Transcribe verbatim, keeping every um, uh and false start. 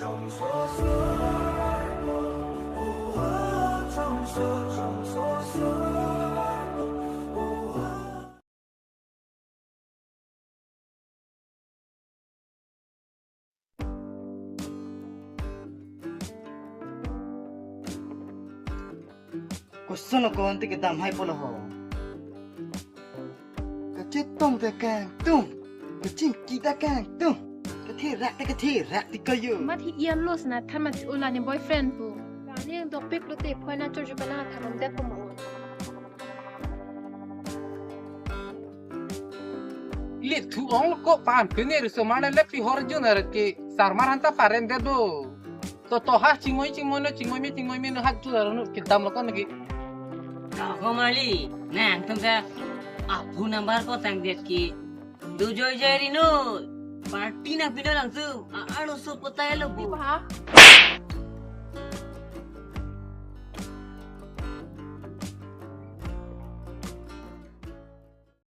Koson lo ko-an ti kedam hai pulo ho. Kachetong ta kangtung, kachingki ta kangtung, katherak ta katherak ti kayo. Mat hi ian lo sana than mat ula ne boyfriend pu. Kani dopik lote phoina chorju pala than om det po mo. Ili thu-ong lo ko pan pini riso mane le pi hor jun er ke sarmar hanta paren det do. To to ha chingoi chingoi no chingoi me chingoi me no ha tu aro no kedam lo ko nagi. Ako mali, nangtum ta apu number ko tang det ke. Dujoi jai rino. Party na pino langsung. A ano so potai lo bu. Di pa ha?